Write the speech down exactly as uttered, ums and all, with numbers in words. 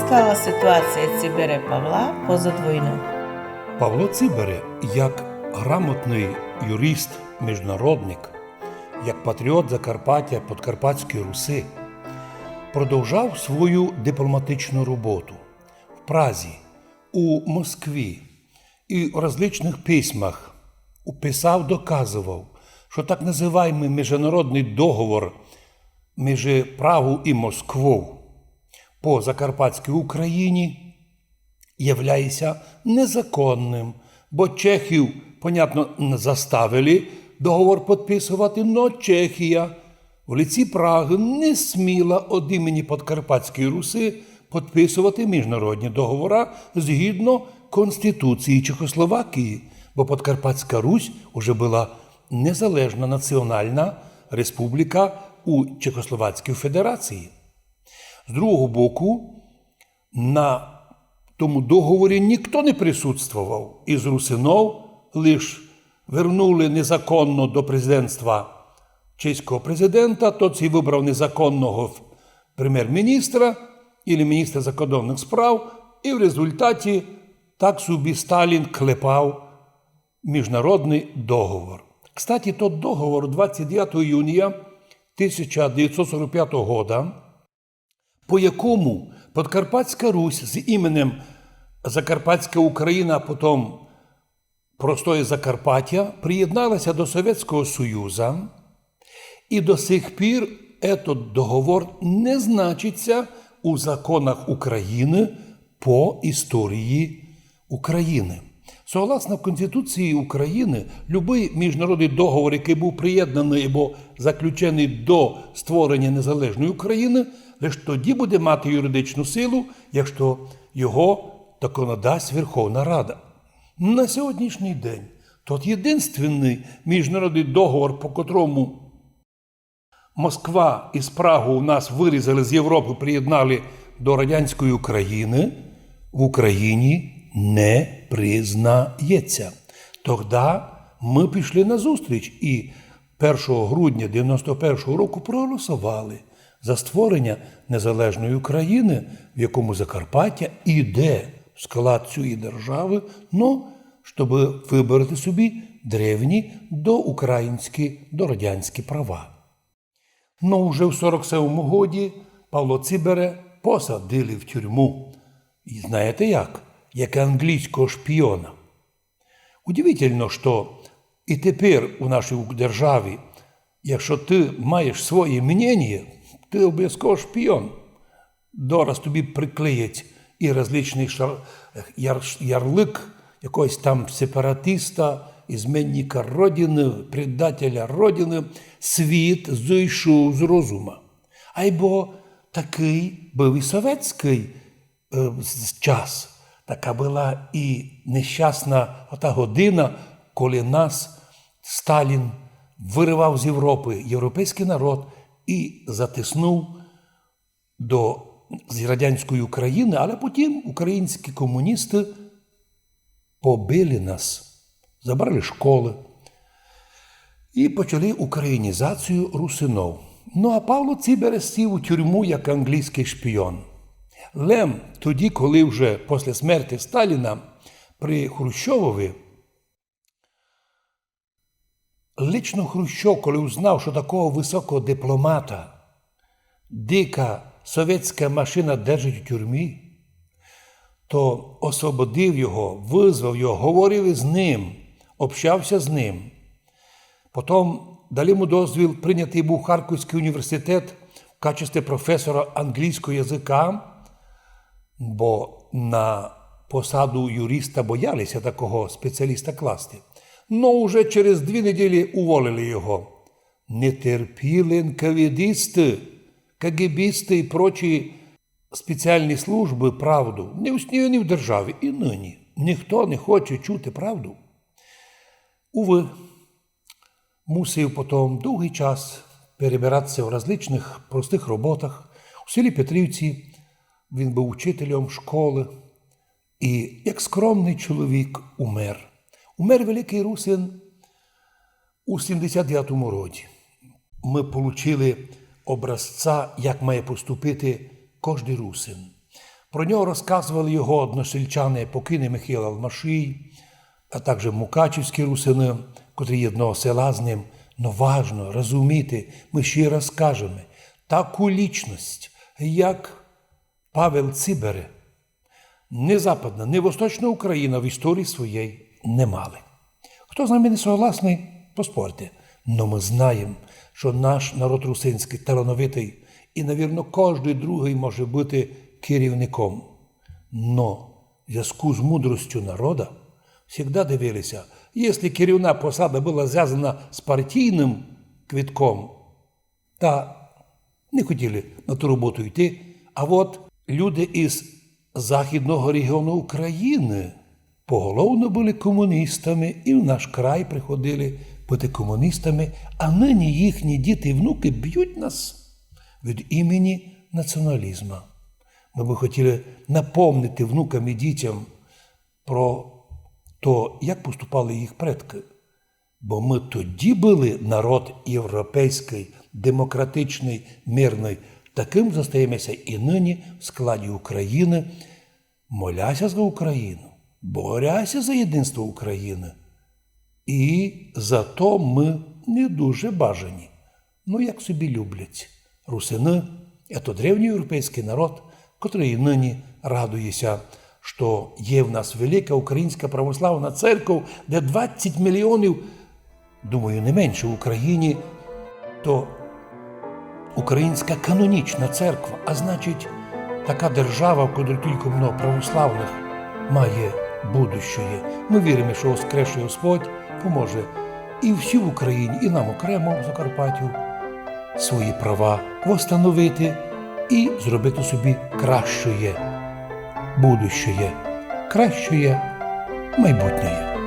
Стала ситуація Цибере Павла позад войну. Павло Цибере, як грамотный юрист, міжнародник, як патріот Закарпаття, Подкарпатської Руси, продовжав свою дипломатичну роботу в Празі, у Москві і в различных письмах уписав, доказовав, што так называємый міжнародный договор між Прагов і Москвов по Закарпатській Україні являє ся незаконным, бо чехів, понятно, н-, заставили договор подписовати, но Чехія в лиці Прагы не сміла од імені Подкарпатської Руси подписовати міжнародні договора згідно Конституції Чехословакії, бо Подкарпатська Русь уже была незалежна національна республіка у Чехословацькій Федерації. З другого боку, на тому договорі ніхто не присутствовав. Із русинов лиш вернули незаконно до президентства чеського президента, тот си выбрав незаконного премєр-міністра или міністра закордонных справ, і в результаті так собі Сталін клепав міжнародный договор. Кстати, тот договор двадцять девятого юнія тисяча девятсот сорок пятого года, по якому Подкарпатська Русь з іменем Закарпатська Україна, а потом Простоє Закарпаття, приєднала ся до Совєтського Союза, і до сих пір этот договор не значить ся у законах Україны по історії Україны. Согласно Конституції Україны, любый міжнародный договор, якый быв приєднаный або заключеный до створення незалежної Україны, лиш тоді буде мати юридичну силу, якщо його законодасть Верховна Рада. На сьогоднішній день тот єдинственный міжнародный договор, по котрому Москва із Прагов нас вырізали з Європы, приєднали до радянської Україны, в Україні не признається. Тогда мы пішли назустріч і першого грудня девяносто першого року проголосовали за створення незалежної України, в якому Закарпаття іде в склад цієї державы, ну, щоб выбрати собі древні доукраїнські, дорадянські права. Но уже в сорок сьомому годі Павла Цибере посадили в тюрму. І знаєте як? Як англійського шпіона. Удивительно, што і тепер у нашій державі, якщо ты маєш своє мнение, ты обов'язково шпіон. Дораз тобі приклеять і различный шар-, яр-, ярлык якогось там сепаратиста, изменника Родины, предателя Родины. Світ зійшов з розума. Айбо такый быв і совєтськый, е, з-, час. Така была і нещасна ота година, коли нас Сталін вырывав з Європы європейськый народ і затиснув до, з радянської Україны, але потім українські комуністы побили нас, забрали школы і почали українізацію русинов. Ну, а Павло Цибере сів у тюрму як англійськый шпіон. Лем тоді, коли вже після смерти Сталіна при Хрущовови лично Хрущов, коли узнав, што такого высокого дипломата дика совєтська машина держить у тюрмі, то освободив його, вызвав його, говорив із ним, общався з ним. Потом дали му дозвіл, прийнятый быв Харківськый університет в качестві професора англійського языка, бо на посаду юриста бояли ся такого спеціаліста класти. Но уже через дві неділі уволили його. Не терпіли енкаведісты, каґебісты і прочі спеціальні службы правду. Не в сню, не в державі, і нині. Ніхто не хоче чути правду. Увы, мусив потом довгый час перебирати ся в различных простых роботах. У селі Петрівці він быв учителем школы і, як скромный чоловік, умер. Умер великый русин у сімдесят девятому році. Мы получили образця, як має поступити кождый русин. Про нього розказовали його односельчани, покійный Михаил Алмашій, а также мукачівські русины, котрі є одного села з ним. Но важно розуміти, мы ще раз кажеме, таку лічность, як Павел Цібере, ни Западна, ни Восточна Україна в історії своєй не мали. Хто з нами не согласный, поспорте. Но мы знаєме, што наш народ русинськый талановитый і, навірно, кождый другый може быти керівником. Но в звязку з мудростю народа всегда дивили ся, якщо керівна посада была звязана з партійным квитком, та не хотіли на ту роботу йти. А от люди із західного регіону України поголовно были комуністами і в наш край приходили быти комуністами, а нині їхні діти і внуки бють нас від імені націоналізма. Мы бы хотіли напомнити внукам і дітям про то, як поступали їх предкы. Бо мы тоді были народ європейськый, демократичный, мирный. Такым зостаєме ся і нині в складі України, моля ся за Україну, боря ся за єдинство України. І зато мы не дуже бажані. Ну, як собі люблять. Русины, ето древньоєвропейськый народ, котрый і нині радує ся, што є в нас велика Українська православна церков, де двадцять мільйонів, думаю, не менше в Україні, то Українська канонічна церква, а значить, така держава, в котрій тілько много православных, має будущее. Мы віриме, што воскресшый Господь поможе і всій Україні, і нам окремо в Закарпаттю свої права восстановити і зробити собі кращоє будущее, кращоє майбутнє.